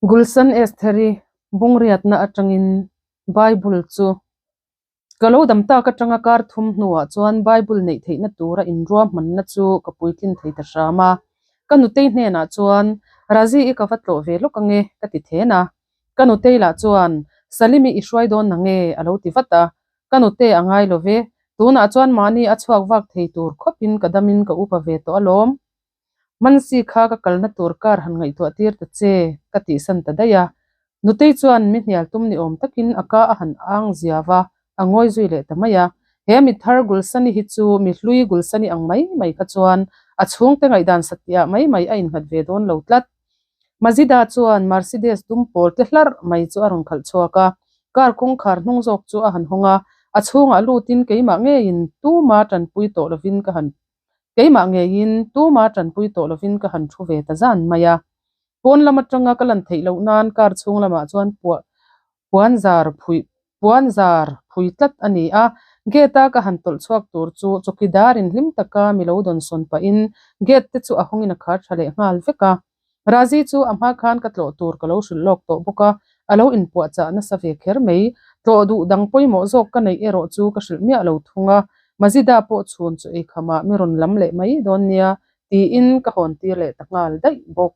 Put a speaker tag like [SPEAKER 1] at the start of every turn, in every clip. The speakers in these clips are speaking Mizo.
[SPEAKER 1] Gulsan Estheri bungriatna atangin Bible chu ka lo dam tak atanga kar thum hnuah chuan Bible neih theihna tura inruahmanna chu ka puitlin thei ta hram a. Ka nutei hnenah chuan, Razi i ka va tlawh ve lawk ange ka ti then a. Ka nutei lah chuan, Salimi i hruai dawn nange a lo ti vat a. Ka nute a ngai lo ve, tunah chuan mahni a chhuak vak thei tur khawpin ka damin ka upa ve tawh alawm. Mansi kha ka kalna tur kar han ngaihtuah tir ta che, ka tihsan ta daih a. Nutei chuan mi hnial tum ni awm takin a ka a han ang zia va, a ngawi zui leh ta mai a. He mi thar Gulsani hi chu mi hlui Gulsani ang mai mai kha chuan a chhungte ngaihdan satliah mai mai a innghat ve dawn lo tlat. Mazida chuan Mercedes dum pawl te hlarh mai chu a rawn khalh chhuak a, car kawngkhar hnung zawk chu a han hawng a, a chhungah lutin keimah ngeiin tuma tanpui tawh lovin ka han Keimah ngeiin tuma tanpui tawh lovin ka han thu ve ta zan mai a. Pawn lam atanga ka lan theih loh nan car chhung lamah chuan puah puan zar phui puan zar phui tlat a ni a. Gate a ka han tawlh chhuak tur chu chawkidar in hlim taka mi lo dawn sawn pahin gate te chu a hawngin a khar tha leh nghal vek a. Razi chu a hma khan ka tlawh tur ka lo hrilh lawk tawh bawk a, a lo inpuahchah nasa ve kher mai. Tlawh duh dang pawimawh zawk ka neih erawh chu ka hrilh miah lo thung a, Mazida pawh chhun chu eikhamah mi rawn lam leh mai dawn nia tiin ka hawn tir leh ta nghal daih bawk.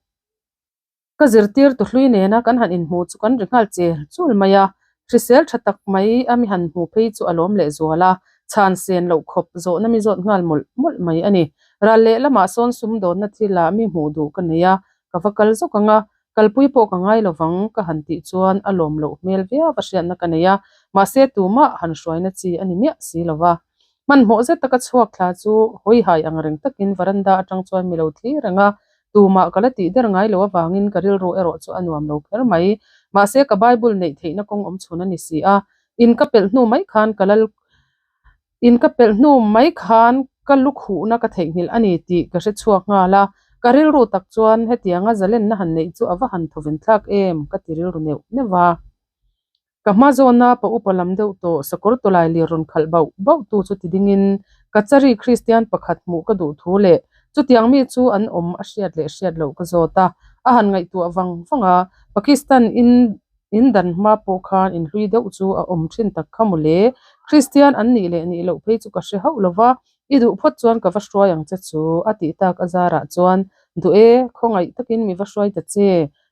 [SPEAKER 1] Ka zirtir tu hlui nena kan han inhmu chu kan ri nghal chel chul mai a, hrisel tha tak mai a mi han hmu phei chu a lawm leh zual a, chhan sen loh khawp zawhna mi zawt nghal mawlh mawlh mai a ni. Ral leh lamah sawn sumdawnna thilah mi hmuh duh ka nei a, ka va kal zawk ang a, kalpui pawh ka ngai lovang ka han tih chuan a lawm loh hmel viau a hriatna ka nei a, mahse tumah han hruaina chi a ni miah si lo va. Hmanhmawh zet taka chhuak thla chu hawihai ang reng takin varanda atang chuan mi lo thlir reng a, tumah ka la tih der ngai lo avangin ka rilru erawh chu a nuam lo kher mai. Mahse ka Bible neih theihna kawng awm chhun a ni si a, in ka pelh hnu mai khan ka lal In ka pelh hnu mai khan ka lu khuhna ka theihnghilh a ni tih ka hre chhuak nghal a, ka rilru tak chuan hetianga zalenna han neih chu a va han thawven thlak em ka ti rilru neuh neuh va. Ka hma zawna pa upa lam deuh tawh sakawr tawlai lir rawn khalh bauh bauh tu chu ti dingin Kachari Kristian pakhat hmuh ka duh thu leh chutiang mi chu an awm a hriat leh hriat loh ka zawt a, a han ngaihtuah vang vang a, Pakistan in In dan hma pawh khan in hlui deuh chu a awm thin tak kha mawle. Kristian an nih leh nih loh phei chu ka hre hauh lo va, i duh phawt chuan ka va hruai ang che chu, a tih tak a zarah chuan, Duh e, khawngaih takin mi va hruai ta che,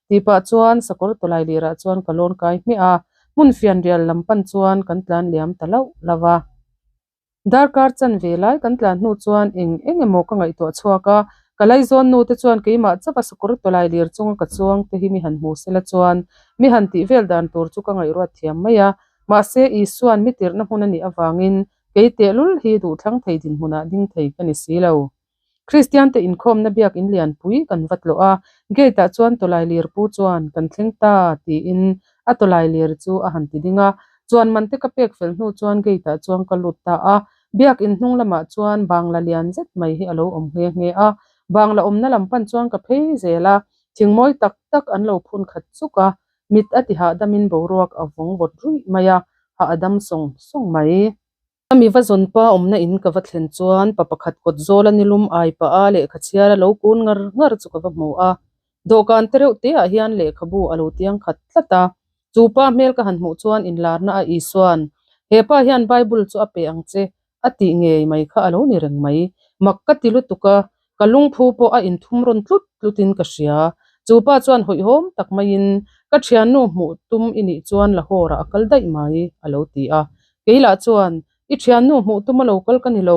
[SPEAKER 1] tih pah chuan sakawr tawlai lirah chuan ka lawn kai hmiah a, hmun fianrial lam pan chuan kan tlan liam ta lauh lauh a. Darkar chan ve lai kan tlan hnu chuan eng eng emaw ka ngaihtuah chhuak a, ka laizawn nu te chuan keimah chauh a sakawr tawlai lir chunga ka chuang te hi mi han hmu sela chuan mi han tih vel dan tur chu ka ngaihruat thiam mai a, mahse Isua'n mi tirhna hmun a nih avangin kei tehlul hi duhthlang thei dinhmunah ding thei ka ni si lo. Kristian te inkhawmna biak in lianpui kan va tlawh a, gate ah chuan tawlai lir pu chuan kan thleng ta tiin a tawlai lir chu a han ti ding a, chuan man te ka pek fel hnu chuan gate ah chuan ka lut ta a, biak in hnung lamah chuan bangla lian zet mai hi a lo awm nghe nghe a, bangla awmna lam pan chuan ka phei zel a, thing mawi tak tak an lo phun khat chuk a, mit a ti hahdamin boruak a vawng vawt ruih mai a, hah a dam sawng sawng mai. A mi va zawn pa awmna in ka va thlen chuan pa pakhat kawt zawl a nilum ai pah a lehkha chhiar a lo kun ngar ngar chu ka va hmu a. Dawhkan te reuh te ah hian lehkhabu a lo tiang khat tlat a. Chu pa hmel ka han hmuh chuan inlarna a Isuan, He pa hian Bible chu a pe ang che a tih ngei mai kha a lo ni reng mai. Mak ka ti lutuk a, Ka lungphu pawh a inthum rawn tlut tlutin ka hria. Chu pa chuan hawihhawm tak maiin, Ka thiannu hmuh tum i nih chuan Lahore-ah a kal daih mai, a lo ti a. Kei lah chuan, I thiannu hmuh tum a lo kal ka ni lo.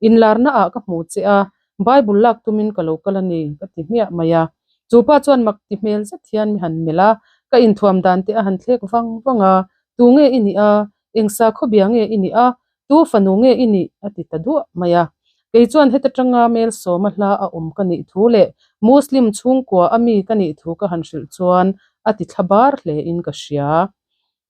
[SPEAKER 1] Inlarnaah ka hmu che a, Bible lak tumin ka lo kal a ni, ka ti hmiah mai a. Chu pa chuan mak ti hmel zet hian mi han melh a, ka inthuam dan te a han thlek vang vang a, Tu nge i nih a? Eng sakhawbia nge i nih a? Tu fanu nge i nih? a ti ta duah mai a. Kei chuan heta tanga mel sawma hla a awm ka nih thu leh Muslim chhungkua a mi ka nih thu ka han hrilh chuan a ti thla bar hle in ka hria.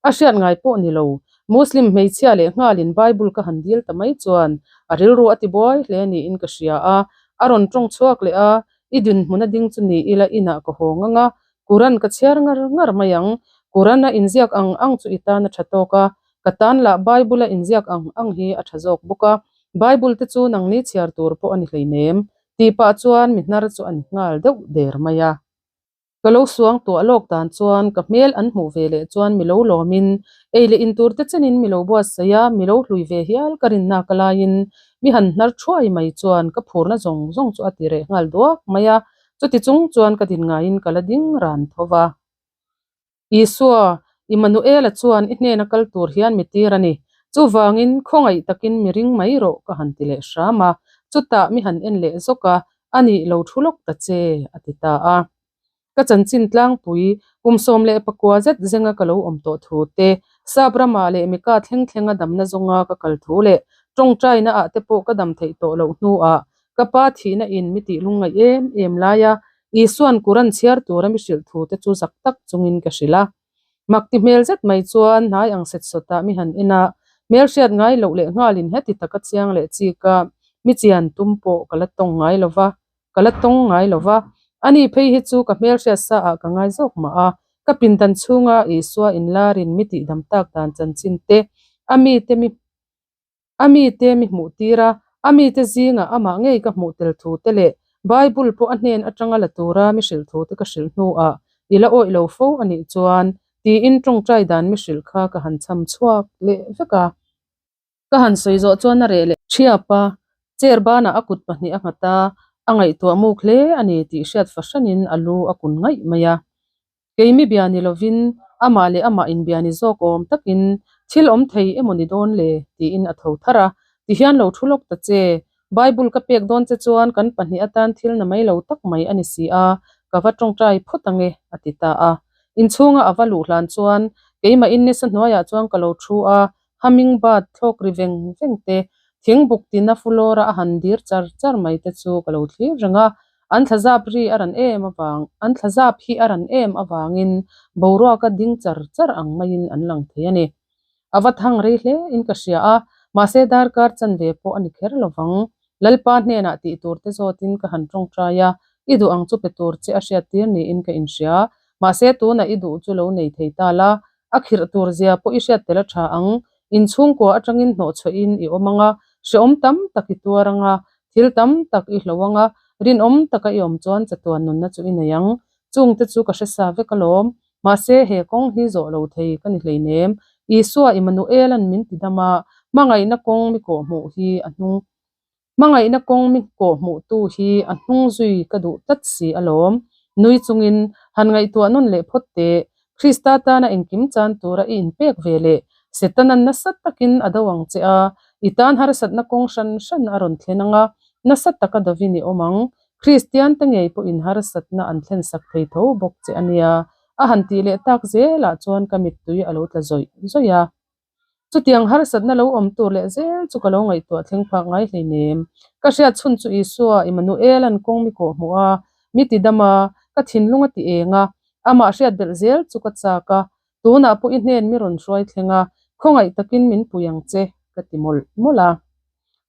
[SPEAKER 1] A hriat ngai pawh ni lo, Muslim hmeichhia leh nghalin Bible ka han dil ta mai chuan a rilru a ti buai hle niin ka hria a. A rawn tawng chhuak leh a, I dinhmun a ding chu ni ila inah ka haw ngang a, Quran ka chhiar ngar ngar mai ang. Quran a inziak ang ang chu i tan a tha tawk a, Ka tan lah Bible a inziak ang ang hi a tha zawk bawk a, Bible te chu nangni chhiar tur pawh a ni hleinem, tih pah chuan mi hnar chu a ni nghal deuh der mai a. Ka lo suang tuah lawk dan chuan ka hmel an hmuh ve leh chuan mi lo lawmin ei leh in tur te chenin mi lo buatsaih a, mi lo hlui ve hial ka rinna ka laiin mi han hnar thuai mai chuan ka phurna zawng zawng chu a ti reh nghal duak mai a, chuti chung chuan ka din ngaiin ka la ding ran tho va. Isua, Immanuela chuan i hnena kal tur hian mi tir a ni. Chuvangin khawngaih takin mi ring mai rawh ka han ti leh hram a, chutah mi han en leh zawk a, a nih lo thu lawk ta che, a ti ta a. Ka chanchin tlangpui, kum 19 zet zenga ka lo awm tawh thu te, Sap ramah leh Mika thleng thlenga damna zawnga ka kal thu leh tawngtaina ah te pawh ka dam theih tawh loh hnuah ka pa thihna in mi tih lungngaih em em laia Isuan Quran chhiar tura mi hrilh thu te chu zak tak chungin ka hrilh a. Mak ti hmel zet mai chuan hnai ang set sawtah mi han en a, hmel hriat ngai loh leh nghalin heti taka chiang leh chika mi chian tum pawh ka la tawng ngai lo va, ka la tawng ngai lo va. Ani phei hi chu ka hmel hriat sa ah ka ngai zawk mah a, ka pindan chhunga Isua inlarin mi tihdam tak dan chanchin te, a mite mi A mite mi hmuh tir a, a mite zingah amah ngei ka hmuh tel thu te leh Bible pawh a hnen atanga la tura mi hrilh thu te ka hrilh hnuah i la awih lo fo a nih chuan tiin tawngtai dan mi hrilh kha ka han cham chhuak leh vek a. Ka han sawi zawh chuan a reh leh thiap a, chair banah a kut pahnih a nghat a, a ngaihtuah muk hle a ni tih hriat fahranin a lu a kun ngaih mai a. Keimi bia ni lovin amah leh amah inbia ni zawk awm takin thil awm thei emaw ni dawn le? tiin a tho thar a. Tihian lo thu lawk ta che. Bible ka pek dawn che chuan kan pahnih atan thil na mai lo tak mai a ni si a, ka va tawngtai phawt ange, a ti ta a. Inchhunga a va luh hlan chuan keimahin nisa hnuaiah chuan ka lo thu a, Hummingbird thlawk ri veng veng te, thingbuk tina fulawra a han dir char char mai te chu ka lo thlir reng a, an thlazap ri a ran em avang, an thlazap hi a ran em avangin boruaka ding char char ang maiin an lang thei a ni. A va thang rei hle in ka hria a, mahse darkar chanve pawh a ni kher lovang. Lalpa hnenah tih tur te zawtin ka han tawngtai a, i duh ang chu pe tur che a hriattir niin ka inhria, mahse tunah i duh chu lo nei thei ta la, A khirh tur zia pawh i hriat tel a tha ang. Inchhungkua atangin hnawhchhuahin i awm ang a, hrehawm tam tak i tuar ang a, thil tam tak i hlo ang a, rinawm taka i awm chuan chatuan nunna chu i nei ang. Chungte chu ka hre sa vek alawm. Mahse, he kawng hi zawh lo thei ka ni hleinem. Isua Immanuela'n min ti dam a, hmangaihna kawng mi kawhhmuh hi a hnung. Hmangaihna kawng mi kawhhmuhtu hi a hnung zui ka duh tlat si alawm. Nui chungin, han ngaihtuah nawn leh phawt teh. Krista tana engkim chan tura i inpek ve leh Setana'n nasa takin a do ang che a, i tan harsatna kawng hran hran a rawn thlen ang a, nasa taka dovin i awm ang. Kristiante ngei pawhin harsatna an thlensak thei tho bawk che a nia. A han tih leh tak zelah chuan ka mittui a lo tla zawih zawih a. Chutiang harsatna lo awm tur leh zel chu ka lo ngaihtuah thleng phak ngai hleinem. Ka hriat chhun chu Isua, Immanuela'n kawng mi kawhhmuh a, mi ti dam a, ka thinlung a ti eng a, amah hriat belh zel chu ka chak a, tunah pawh i hnen mi rawn hruai thleng a, khawngaih takin min pui ang che, ka ti mawlh mawlh a.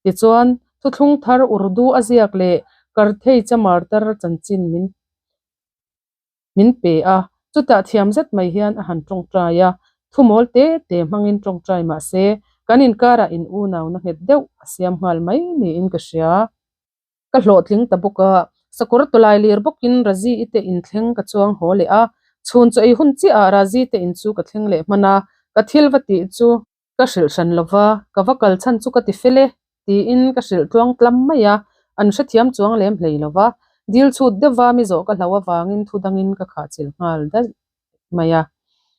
[SPEAKER 1] Tichuan, thuthlung thar Urdu a ziak leh Karthei Chamartar chanchin min Min pe a, chutah thiam zet mai hian a han tawngtai a, thumawl te te hmangin tawngtai mah se, kan inkarah in unauna nghet deuh a siam nghal mai niin ka hria. Ka hlawhtling ta bawk a, sakawr tawlai lir bawkin Razi i te in thleng ka chuang haw leh a, chhun chaw ei hun chiahah Razi te in chu ka thleng leh hman a, ka thil va tih chu Ka hrilh hran lo va, ka va kal chhan chu ka ti fel e, tiin ka hrilh tluang tlam mai a, an hrethiam chuang lem hlei lo va, dil chhut deuh va mi zawh ka hlau avangin thu dangin ka khah chilh nghal daih mai a.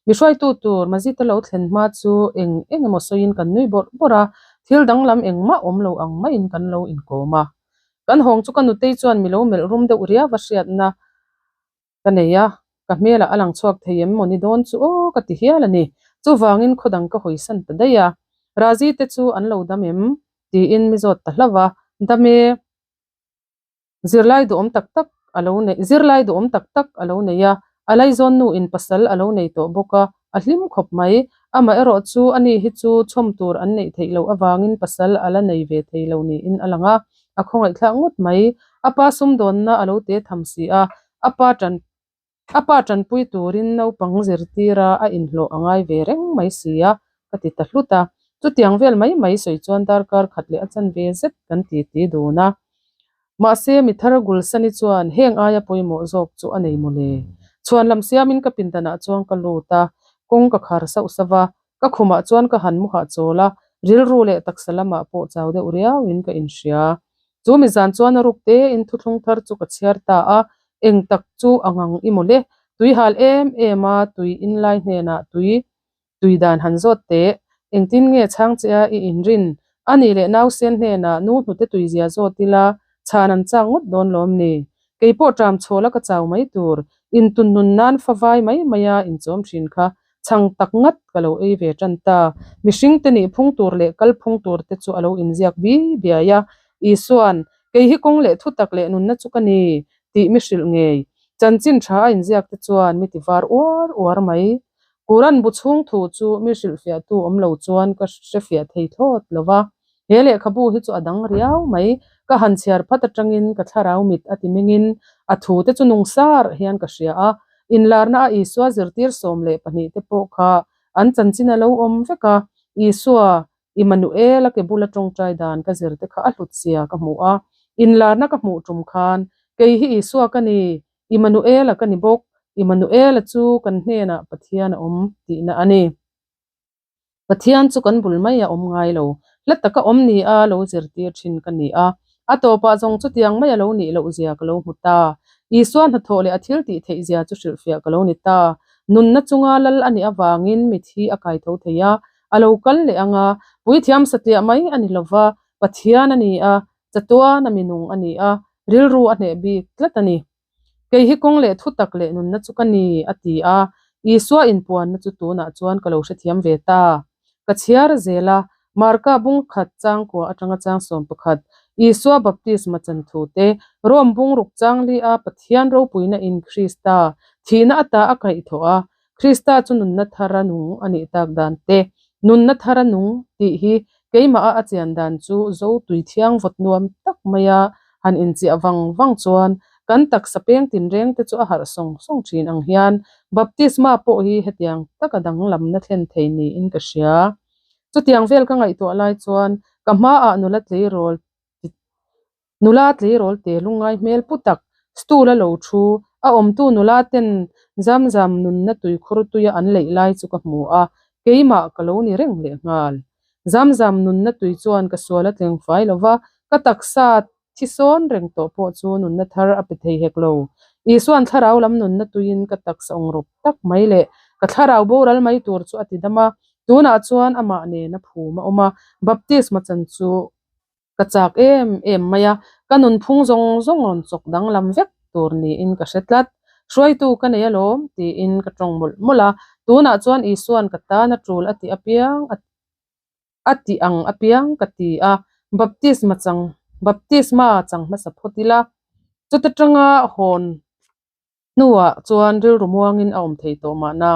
[SPEAKER 1] Mi hruaitu tur Mazita lo thlen hma chu eng eng emaw sawiin kan nui bawrh bawrh a, thil danglam engmah awm lo ang maiin kan lo inkawm a. Kan hawng chu ka nutei chuan mi lo melh rum deuh riau a hriatna Ka nei a, ka hmelah a lang chhuak thei em maw ni dawn chu aw ka ti hial a ni. Chuvangin khaw dang ka hawisan ta daih a. Razi te chu an lo dam em? tiin mi zawt ta hlauh a. Dam e, zirlai duhawm tak tak a lo nei, zirlai duhawm tak tak a lo nei a, a laizawn nu in pasal a lo nei tawh bawk a, a hlim khawp mai. Amaherawh chu ani hi chu chhawm tur an neih theih loh avangin pasal a la nei ve thei lo niin a lang a, a khawngaihthlak ngawt mai. A pa sumdawnna a lo te tham si a, a pa tan a pa tanpui turin naupang zirtira a inhlawh a ngai ve reng mai si a, ka ti ta hlut a. Chutiang vel mai mai sawi chuan darkar khat leh a chanve zet kan ti ti dun a. Mahse, mi thar Gulsani chuan heng aia pawimawh zawk chu a nei mawle. Chhuanlam siamin ka pindanah chuan ka lut a, kawng ka khar sauh sauh va, ka khumah chuan ka han mu hahchawl a, rilru leh taksa lamah pawh chau deuh riauin ka inhria. Chu mi zan chuan a ruk tein thuthlung thar chu ka chhiar ta a, eng tak chu a ngang i maw le? Tui hal em em a, tui inlai hnenah tui tui dan han zawt teh. Engtin nge chhang che a i inrin? A nih leh nausen hnenah nu hnute tui zia zawt ila chhan an chak ngawt dawn lawm ni? Kei pawh ṭam chhawl a ka chau mai tur, intun nun nan fa vai mai mai a inchawm ṭhin kha chhang tak ngat ka lo ei ve ṭan ta. Mihring te nih phung tur leh kal phung tur te chu a lo inziak bi biai a. Isua'n, Kei hi kawng leh thutak leh nunna chu ka ni, tih mi hrilh ngei. Chanchin ṭha a inziak te chuan mi ti var uar uar mai. Quran bu chhung thu chu mi hrilhfiahtu awm lo chuan ka hrefiah thei thlawt lo va. He lehkhabu hi chu a dang riau mai. Ka han chhiar phat atangin ka thlarau mit a ti mengin a thu te chu nung sar hian ka hria a. Inlarna a Isua zirtir 12 te pawh kha an chanchin a lo awm vek a. Isua, Immanuel a ke bula tawngtai dan ka zir te kha a hlut zia ka hmu a. Inlarna ka hmuh tum khan kei hi Isua ka ni, Immanuel-a ka ni bawk, Immanuel-a chu kan hnenah Pathian a awm tihna a ni. Pathian chu kan bul mai a awm ngai lo, hla taka awm ni a lo zirtir thin ka ni a. A tawpah zawng chutiang mai a lo nih loh zia ka lo hmu ta. Isua hnathawh leh a thil tih theih zia chu hrilhfiah ka lo ni ta. Nunna chunga lal a nih avangin mithi a kai tho thei a, a lo kal leh ang a, puithiam satliah mai a ni lova, Pathian a ni a, chatuan a minung a ni a, rilru a hneh bik tlat a ni. Kei hi kawng leh thutak leh nunna chu ka ni, a ti a. Isua inpuanna chu tunah chuan ka lo hrethiam ve ta. Ka chhiar zel a, Marka bung khat chang kua atanga chang 11, Isua baptisma chan thu te, Rome bung ruk chang li a Pathian ropuina in Krista thihna ata a kaihthawh a, Krista chu nunna thara nung a nih tak dan te, nunna thara nung tih hi keimaha a chian dan chu zo tui thiang vawt nuam tak maia han inchiah vang vang chuan kan taksa peng tinreng te chu a harh sawng sawng thin ang hian baptisma pawh hi hetiang taka danglamna thlen thei niin ka hria. Chutiang vel ka ngaihtuah lai chuan ka hmaah nula tleirawl Nula tleirawl te lungngai hmel pu tak stool a lo thu, a awmtu nula ten Zamzam nunna tuikhur tuia an leih lai chu ka hmu a, keimah ka lo ni reng leh nghal. Zamzam nunna tui chuan ka sual a tleng fai lo va, ka taksa thi sawn reng tawh pawh chu nunna thar a pe thei hek lo. Isua'n thlarau lam nunna tuiin ka taksa awngrawp tak mai leh ka thlarau boral mai tur chu a ti dam a, tunah chuan amah nena phum a awm a, baptisma chan chu Ka chak em em mai a, ka nunphung zawng zawng rawn chawk danglam vek tur niin ka hre tlat. Hruaitu ka nei alawm tiin ka tawng mawlh mawlh a, tunah chuan Isua'n ka tan a tul a tih apiang a a tih ang apiang ka ti a, baptisma chang baptisma chang hmasa phawt ila, chuta tanga hawn Hnuah chuan rilru muangin a awm thei tawh mahna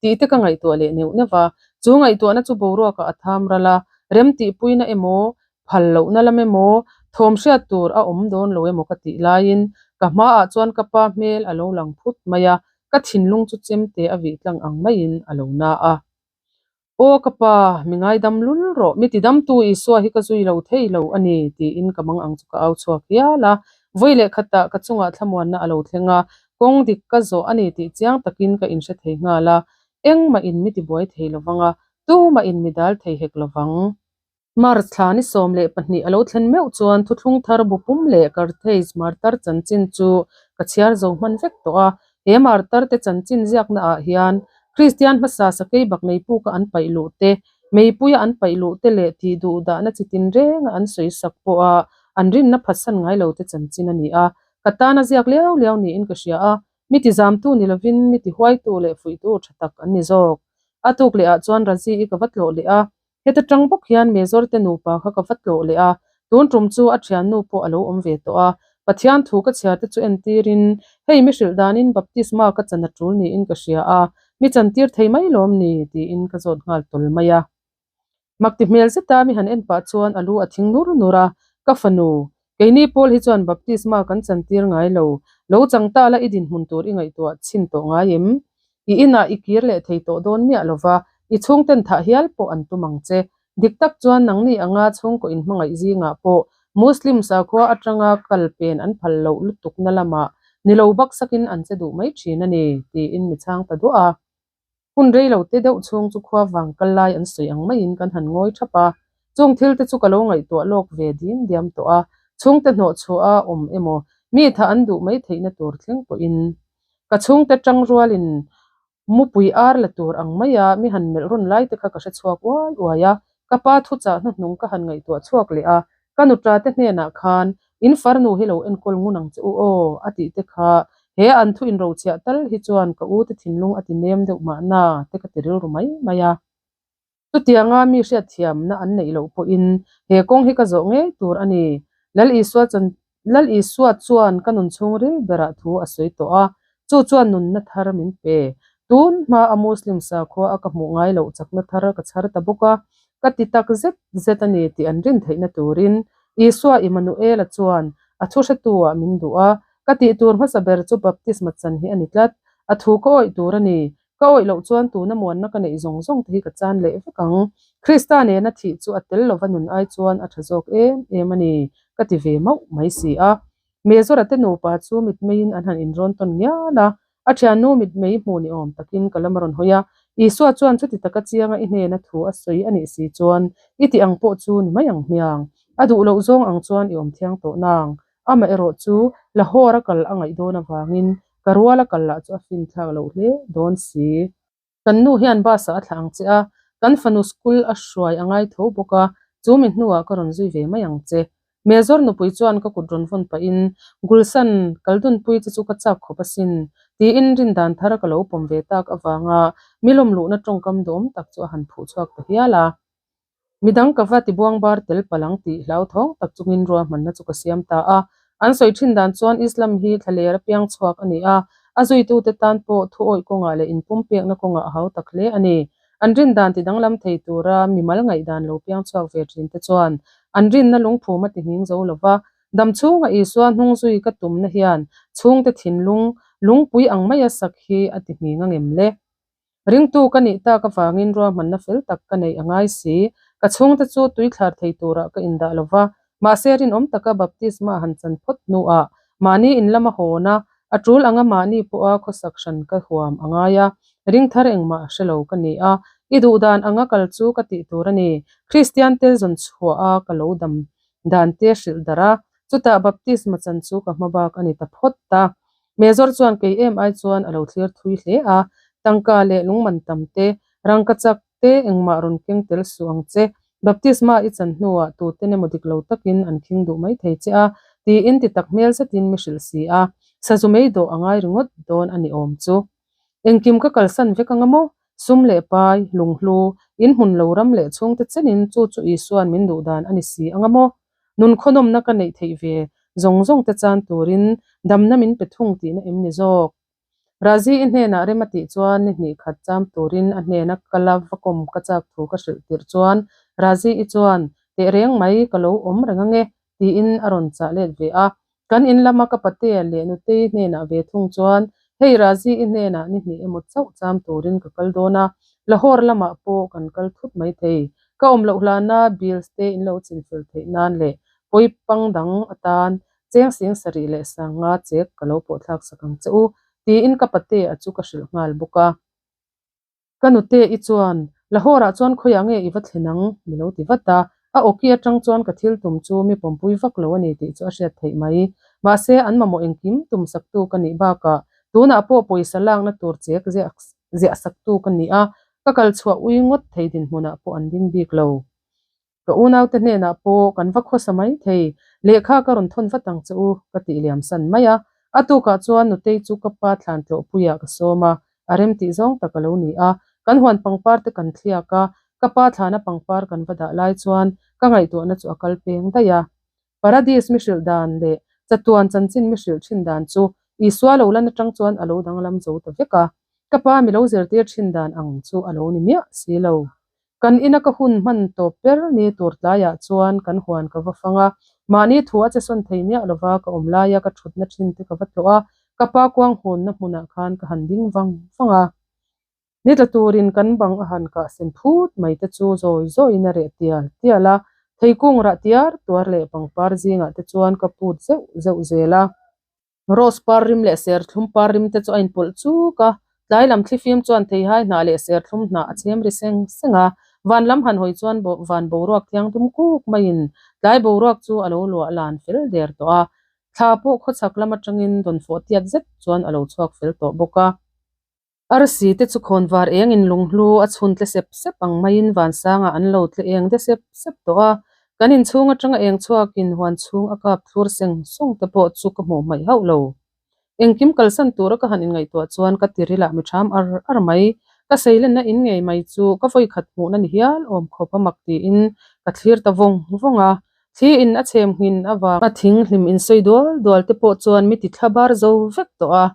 [SPEAKER 1] tih te ka ngaihtuah leh neuh neuh va, chu ngaihtuahna chu boruakah a tham ral a, rem tihpuina emaw, phal lohna lam emaw, thawm hriat tur a awm dawn lo emaw ka tih laiin ka hmaah chuan ka pa hmel a lo lang phut mai a, ka thinlung chu chemte a vih tlang ang maiin a lo na a. Aw ka pa, mi ngaidam lul rawh, mi tidamtu Isua hi ka zui lo thei lo a ni, tiin ka mang ang chu ka au chhuak hial a. Vawi leh khatah ka chungah thlamuanna a lo thleng a, kawng dik ka zawh a ni tih chiang takin ka inhre thei nghal a, engmah in mi tibuai thei lovang a, tumah in mi dal thei hek lovang. March thla ni 12 a lo thlen meuh chuan thuthlung thar bu pum leh Carthage martar chanchin chu ka chhiar zo hman vek tawh a. He martar te chanchin ziakna ah hian Kristian hmasa sakei bak meipuka an paih luh te, meipuia an paih luh te leh tih duh dahna chi tin renga an sawi sak pawha an rinna phatsan ngai lo te chanchin a ni a. Ka tana ziak liau liau niin ka hria a, mi tizamtu ni lovin mi tihuaitu leh fuihtu tha tak an ni zawk. A tuk leh ah chuan Razi-i ka va tlawh leh a, Heta tang bawk hian Mezawr te nupa kha ka va tlawh leh a, tun tum chu a thiannu pawh a lo awm ve tawh a. Pathian thu ka chhiar te chu entirin, hei mi hrilh danin baptisma ka chan a tul niin ka hria a, mi chantir thei mai lawm ni? tiin ka zawt nghal tawl mai a. Makti hmel zeta mi han en pah chuan a lu a thing nur nur a, Ka fanu, keini pawl hi chuan baptisma kan chantir ngai lo, lo chang ta la i dinhmun tur i ngaihtuah chhin tawh ngai em? I inah i kir leh thei tawh dawn miah lova, i chhungten thah hial pawh an tum ang che. Dik tak chuan nangni anga chhungkaw inhmangaih zingah pawh Muslim sakhua atanga kal pen an phal loh lutukna lamah Ni lo baksakin an che duh mai thin a ni, tiin mi chhang ta duah a. Hun rei lo te deuh chhung chu khua vang kal lai an sawi ang maiin kan han ngawi thap a. Chung thil te chu ka lo ngaihtuah lawk ve dim diam tawh a, chhungte hnawh chhuah a awm emaw mi tha an duh mai theihna tur thleng pawhin ka chhungte tang rualin mupui ar la tur ang maia mi han melh rawn lai te kha ka hre chhuak uai uai a, ka pa thuchah hnuhnung ka han ngaihtuah chhuak leh a, ka nuṭa te hnenah khan in farnu hi lo enkawl ngun ang che u aw a tih te kha he an thu inrochhiah tal hi chuan ka u te thinlung a ti nem deuh mahna te ka ti rilru mai mai a. Chutianga mi hriatthiamna an neih loh pawhin he kawng hi ka zawh ngei tur a ni. Lal Isua chan Lal Isua chuan ka nun chhungril berah thu a sawi tawh a, chu chuan nunna thar min pe. Tun hma a Muslim sakhua a ka hmuh ngai loh chakna thar ka chhar ta bawk a, ka ti tak zet zet a ni tih an rin theihna turin Isua Immanuela chuan a thu hretu-ah min duh a, ka tih tur hmasa ber chu baptisma chan hi a ni tlat. A thu ka awih tur a ni. Ka awih loh chuan tuna muanna ka neih zawng zawng te hi ka chan leh vek ang. Krista nena thih chu a tel lova nun ai chuan a tha zawk em em a ni, ka ti ve mauh mai si a. Mezawra te nupa chu mitmeiin an han inrawn tawn ngial a, a thiannu mitmei hmuh ni awm takin ka lam a rawn hawi a. Isua chuan chuti taka chianga i hnena thu a sawi a nih si chuan i tih ang pawh chu ni mai ang hmiang. A duh loh zawng ang chuan i awm thiang tawh nang. Amaherawh chu Lahore a kal a ngaih dawn avangin ka rual a kal lah chu a fin thlak loh hle dawn si. Kan nu hian bus ah a thlah ang che a, kan fanu school a hruai a ngai tho bawk a, chu mi hnuah ka rawn zui ve mai ang che. Mezawr nupui chuan ka kut rawn vawn pahin, Gulsan, kal dunpui che chu ka chak khawp asin, tiin rindan thar ka lo pawm ve tak avanga mi lawmluhna tawngkam dawm tak chu a han phuh chhuak ta hial a. Midang ka va tibuang bar tel palh ang tih hlauthawng tak chungin ruahmanna chu ka siam ta a. An sawi thin dan chuan Islam hi thlaler apiang chhuak a ni a, a zuitute tan pawh thu awih kawngah leh inpumpekna kawngah a hau tak hle a ni. An rin dan tidanglam thei tura mimal ngaihdan lo piang chhuak ve thin te chuan an rinna lungphum a ti nghing zo lo va. Dam chhunga Isua hnung zui ka tumna hian chhungte thinlung lungpui ang maia sak hi a ti nghing angem le? Ringtu ka nih tak avangin ruahmanna fel tak ka neih a ngai si. Ka chhungte chu tui thlar thei turah ka indah lo va, mahse rinawm taka baptisma han chan phawt hnuah mahni in lama hawn a, a tul anga mahni pawha khawsak hran ka huam a ngai a. Ring thar engmah hre lo ka ni a, i duhdan anga kal chu ka tih tur a ni. Kristian te zawn chhuah a ka lo dam dan te hrilh darh a, chutah baptisma chan chu ka hma bak a ni ta phawt ta. Mezawr chuan kei em ai chuan a lo thlir thui hle a, tangka leh lungman tam te, rangka chak te engmah rawn keng tel suh ang che, baptisma i chan hnuah tuten emaw dik lo takin an khing duh mai thei che a, tiin ti tak hmel zetin mi hrilh si a, sazu mei dawh a ngai ringawt dawn a ni awm chu. Engkim ka kalsan vek anga maw? Sum leh pai, lunghlu, in hmun lo ram leh chhungte chenin chu chu Isuan min duh dan a ni si anga maw? Nun khawnawmna ka neih theih ve zawng zawng te chan turin damna min pe thung tihna em ni zawk? Razi i hnenah rem a tih chuan ni hnih khat cham turin a hnena ka la va kawm ka chak thu ka hrilh tirh chuan Razi i chuan tehreng mai ka lo awm reng ange tiin a rawn chah let ve a. Kan in lama ka patea leh nutei hnenah ve thung chuan hei Razi i hnenah ni hnih emaw chauh cham turin ka kal dawn a, Lahore lamah pawh kan kal thut mai thei. Ka awm loh hlana bills te in lo chinfel theih nan leh pawi pang dang atan cheng sing sarih leh sanga chek ka lo pawh thlak sak ang che u tiin ka patea chu ka hrilh nghal bawk a. Ka nute i chuan, Lahore-ah chuan khawiah nge i va thlen ang? mi lo ti vat a. A awki atang chuan ka thil tum chu mi pawmpui vak lo a ni tih chu a hriat theih mai. Mahse, an mamawh engkim tum saktu ka nih bakah tunah pawh pawisa lakna tur chek ziah saktu ka ni a, ka kal chhuah ui ngawt thei dinhmunah pawh an ding bik lo. Ka unaute hnenah pawh kan va khawsa mai thei, lehkha ka rawn thawn vat ang che u, ka tih liam san mai a. A tukah chuan Nutei chu ka pa thlan tlawhpuiah ka sawm a, a rem tih zawng tak a lo ni a. Kan huan pangpar te kan thliak a, ka pa thlana pangpar kan va dah lai chuan ka ngaihtuahna chu a kal peng daih a. Paradis mi hrilh dan leh chatuan chanchin mi hrilh thin dan chu Isua lo lan atang chuan a lo danglam zo ta vek a. Ka pa mi lo zirtir thin dan ang chu a lo ni miah si lo. Kan ina ka hun hman tawp ber ni tur tlaiah chuan kan huan ka va fang a, mahni thu a che sawn thei miah lova ka awm laia ka thutna thin te ka va tlawh a, ka pa kuang hawnna hmunah khan ka han ding vang vang a. Ni tla turin kan bang a han kah sen phut mai te chu zawi zawiin a reh tial tial a, theikung rah tiar tuar leh pangpar zingah te chuan ka put zeuh zeuh zel a. Rose par rim leh serthlum par rim te chu a inpawlh chuk a, tlai lam thlifim chuan theihai hnah leh serthlum hnah a chhem ri seng seng a, van lam han hawi chuan van boruak thiang dum kuk maiin tlai boruak chu a lo luah lan fel der tawh a, thla pawh khawchhak lam atangin dawnfawh tiat zet chuan a lo chhuak fel tawh bawk a. Arsi te chu khawnvar engin lunghlu a chhun tle sep sep ang maiin vansangah an lo tle eng de sep sep tawh a, kan inchhung atanga eng chhuakin huan chhung a kap thlur seng sawng te pawh chu ka hmuh hmaih hauh lo. Engkim kalsan tura ka han inngaihtuah chuan ka tirilah mi ṭham ar ar mai. Ka seilenna in ngei mai chu ka vawikhat hmuhna ni hial awm khawp a mak tiin ka thlir ta vawng vawng a, thli in a chhem nghin avang a thing hlim insawi dual dual te pawh chuan mi ti thla bar zo vek tawh a.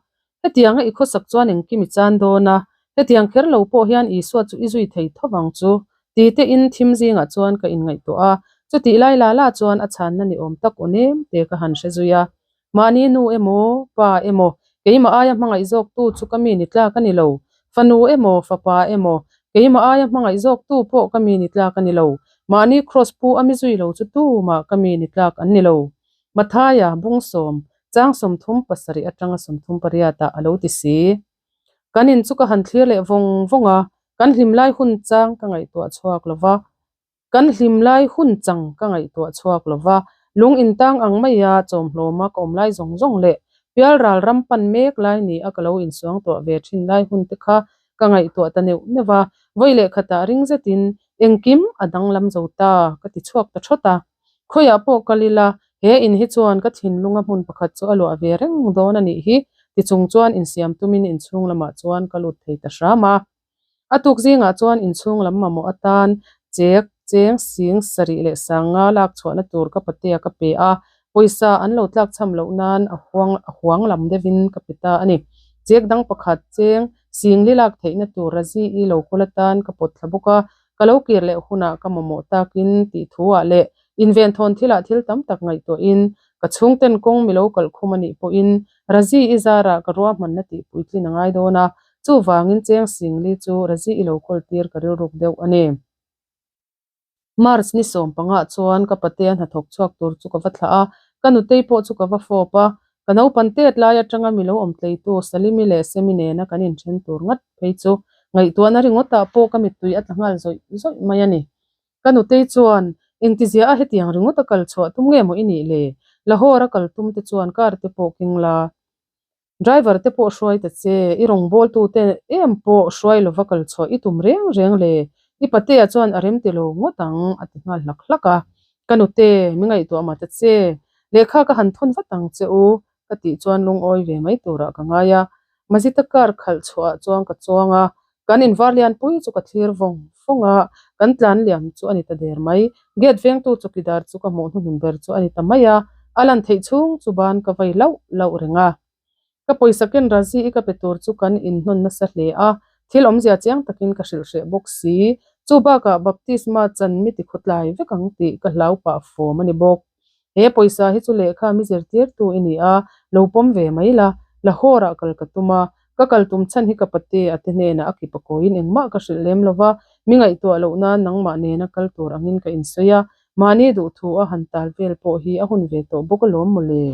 [SPEAKER 1] Hetianga i khawsak chuan engkim i chan dawn a, hetiang kher lo pawh hian Isua chu i zui thei tho vang chu, ti te in thim zingah chuan ka inngaihtuah a, chutih lai la la chuan a chhanna ni awm tak aw nem te ka han hre zui a. Mahni nu emaw, pa emaw, keimah aia hmangaih zawktu chu ka mi ni tlak a ni lo. Fanu emaw, fapa emaw, keimah aia hmangaih zawktu pawh ka mi ni tlak a ni lo. Mahni kraws pu a mi zui lo chu tumah ka mi ni tlak an ni lo. Mathaia, Bungsawm, Chang 37 atanga 38 ah a lo ti si. Kan in chu ka han thlir leh vawng vawng a, kan hlim lai hun chang ka ngaihtuah chhuak lo va, kan hlim lai hun chang ka ngaihtuah chhuak lo va, lung intang ang maia chawmhlawma ka awm lai zawng zawng leh pialral ram pan mek lai ni a ka lo insuang tuah ve thin lai hun te kha ka ngaihtuah ta neuh neuh va, vawi leh khatah ring zetin engkim a danglam zo ta ka ti chhuak ta thawt a. Khawiah pawh kal ila, he in hi chuan ka thinlunga hmun pakhat chu a luah ve reng dawn a nih hi, ti chung chuan insiam tumin inchhung lamah chuan ka lut thei ta hram a. A tuk zingah chuan inchhung lam mamawh atan chek, cheng, sing, sarih leh sanga lak chhuahna tur ka patea ka pe a, pawisa an lo tlak chham loh nan a huang a huang lam deuhin ka pe ta a ni. Chek dang pakhat, cheng, sing li lak theihna tur Razi-i lo kawl atan ka pawt thla bawk a, Ka lo kir leh hunah ka mamawh takin tih thuah leh inven thawn thilah thil tam tak ngaihtuahin ka chhungten kawng mi lo kalh khum a nih pawhin Razi i zarah ka ruahmanna tih puitlin a ngai dawn a, chuvangin cheng singli chu Razi i lo kawl tir ka rilruk deuh a ni. March ni 15 chuan ka patea hnathawk chhuak tur chu ka va thlah a, ka nutei pawh chu ka va fawp a, Ka naupan tet lai atanga mi lo awm tleitu Salimi leh Semi nena kan inthen tur ngat phei chu ngaihtuahna ringawtah pawh ka mittui a tla nghal zawih zawih mai a ni. Ka nutei chuan, Engtizia a hetiang ringawt a kal chhuah tum nge maw i nih le? Lahore a kal tum te chuan car te pawh keng la, driver te pawh hruai ta che, i rawngbawltu te em pawh hruai lova kal chhuah i tum reng reng le, i patea chuan a rem ti lo ngawt ang a ti nghal hlak hlak a. Ka nute, mi ngaihtuah mah ta che, Lehkha ka han thawn vat ang che u, ka tih chuan lungawi ve mai turah ka ngai a. Mazita car khalh chhuahah chuan ka chuang a, kan invar lianpui chu ka thlir vawng vawng a, kan tlan liam chu a ni ta der mai. Gate vengtu chawkidar chu ka hmuh hnuhnun ber chu a ni ta mai a, a lan theih chhung chu ban ka vei lauh lauh reng a. Ka pawisa ken Razi i ka pe tur chu kan inhnawn nasa hle a, thil awmzia chiang takin ka hrilh hreh bawk si. Chu bakah baptisma chan mi ti khawtlai vek ang tih ka hlau pah fawm a ni bawk. He pawisa hi chu lehkha mi zirtirtu i ni a, lo pawm ve mai la, Lahore ah kal ka tum a, ka kal tum chhan hi ka pate a te hnenah a kip a kawiin engmah ka hrilh lem lo va, mi ngaihtuah loh nan nangmah nena kal tur angin ka insawi a, mahni duhthu a han tal vel pawh hi a hun ve tawh bawk alawm mawle.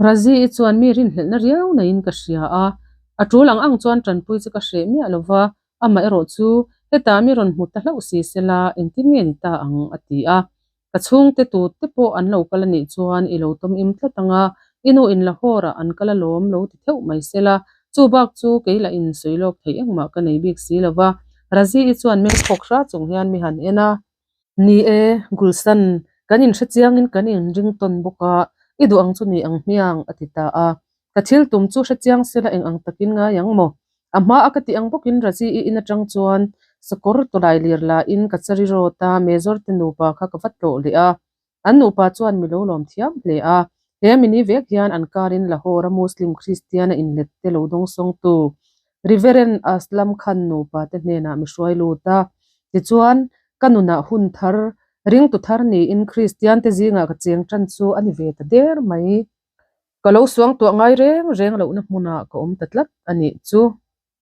[SPEAKER 1] Razi-i chuan mi rinhlelhna riau neiin ka hria a, a tul ang ang chuan tanpui chu ka hreh miah lo va, amaherawh chu hetah mi rawn hmu ta hlauh si sela engtin nge ni ta ang a ti a. Ka chhungte tute pawh an lo kal a nih chuan i lo tawm im tlat ang a, i nu in Lahore-ah an kal alawm lo ti theuh mai sela, chu bak chu kei lah in sawi lawk theih engmah ka nei bik si lo va. Razi-i chuan meng phawk hra chung hian mi han en a. Ni e, Gulsan, kan inhre chiangin kan inring tawn bawk a, i duh ang chu ni ang hmiang, a ti ta a. Ka thil tum chu hre chiang sela eng ang takin ngai ang maw? A hma a ka tih ang bawkin Razi i in atang chuan sakawr tawlai lir lain ka chari rawt a, Major te nupa kha ka va tlawh leh a. An nupa chuan mi lo lawm thiam hle a, he mini vek hian an karin Lahore a Muslim Kristian a inlet te lo dawngsawngtu Reverend Aslam Khan nupa te hnenah mi hruai lut a. Tichuan, ka nunah hun thar, ringtu thar niin Kristian te zingah ka cheng tan chu a ni ve ta der mai. Ka lo suangtuah ngai reng reng lohna hmunah ka awm ta tlat a nih chu.